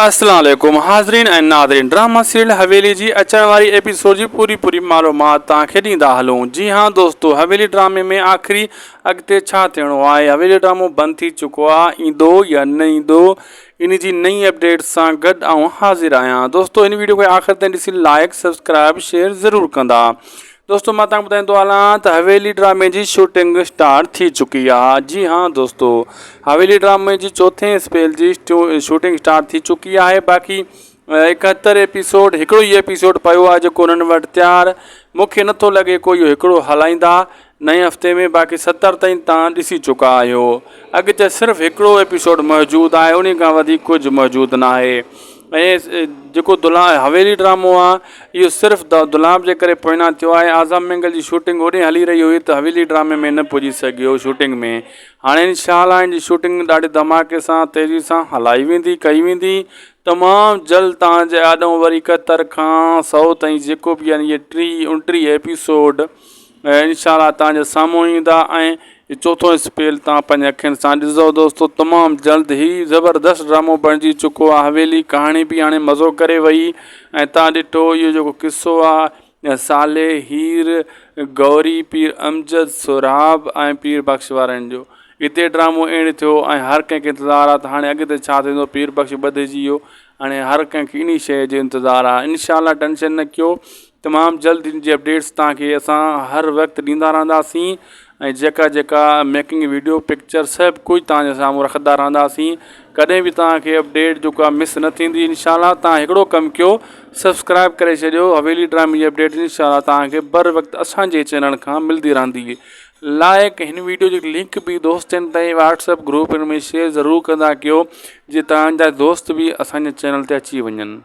السلام عليڪم حاضرين ۽ ناظرين ڊراما سيريل حويلي جي اچڻ واري ايپيسوڊ جي پوري پوري معلومات توهان کي ڏيندا هلون جي ها دوستو حويلي ڊرامي ۾ آخري اڳتي ڇا ٿيڻو آهي حويلي ڊرامو بند ٿي چڪو آهي ايندو يا نه ايندو ان جي نئين اپڊيٽ سان گڏ آئون حاضر آهيان دوستو هن ويڊيو کي آخر تائين ڏسي لائڪ سبسڪرائب شيئر ضرور ڪندا دوستو مان توهان کي ٻڌائيندو هلان ته حويلي ڊرامي جي شوٽنگ اسٽارٽ ٿي چڪي آهي جي ها دوستو حويلي ڊرامي جي چوٿين اسپيل جي شوٽنگ اسٽارٽ ٿي چڪي آهي باقي اڪهتر ايپيسوڊ هڪڙو ئي ايپيسوڊ پيو آهي جيڪو انهن وٽ تيار مونکي نٿو لڳي ڪو اهو هڪڙو هلائيندا نئين هفتي ۾ باقي ستر تائين توهان ڏسي چڪا آهيو اڳتي صرف هڪڙو ايپيسوڊ موجود آهي انهي کان وڌيڪ ڪجهه موجود ناهي ۽ جيڪو دلا حويلي ڊرامو آهي اهو صرف دولاب جي ڪري پوئنا ٿيو آهي اعظم مينگل جي شوٽنگ هوڏي هلي رهي هئي ته حويلي ڊرامي ۾ نه پڄي سگهيو شوٽنگ ۾ هاڻي انشاء الله ان جي شوٽنگ ڏاڍي ڌماڪي سان تيزي سان هلائي ويندي ڪئي ويندي تمام جلد توهان جي آڏو وري 71 کان سو تائين جيڪو به يعني 30 29 ايپيسوڊ انشاء الله توهان جي سامهون ايندا ۽ چوٿون اسپيل توهان پنهنجي اکين سان ڏسندو دوستو تمام جلد هي زبردست ڊرامو بڻجي چڪو آهي حويلي ڪهاڻي به هاڻي مزو ڪري وئي ۽ توهان ڏٺو اهو جيڪو قصو آهي صالح هير گوري پير امجد سهراب ۽ پير بخش وارن جو هتي ڊرامو اينڊ ٿيو ۽ هر ڪنهن کي انتظار آهي ته هاڻي اڳتي ڇا ٿيندو پير بخش ٻڌجي ويو هاڻي هر ڪنهن کي انهي شيء جو انتظار آهي انشاء الله ٽينشن نه ڪيو تمام جلد ان جي اپڊيٽس توهان کي اسان هر وقت ڏيندا رهنداسين ۽ جيڪا جيڪا ميڪنگ ويڊيو پڪچر سڀ ڪجهه توهان جي سامهون رکندا رهنداسين ڪڏهن به توهان کي اپڊيٽ جيڪو آهي مس نه ٿيندي انشاء الله توهان هڪڙو ڪم ڪيو سبسڪرائب ڪري ڇڏيو حويلي ڊرامي جي اپڊيٽ انشاء الله توهان کي بر وقت اسان جي چينل کان ملدي رهندي لائڪ هن ويڊيو جي لنڪ به دوستن تائين واٽس اپ گروپ ۾ شيئر ضرور ڪندا ڪيو جي توهان جا دوست به اسان جي چينل تي اچي وڃن.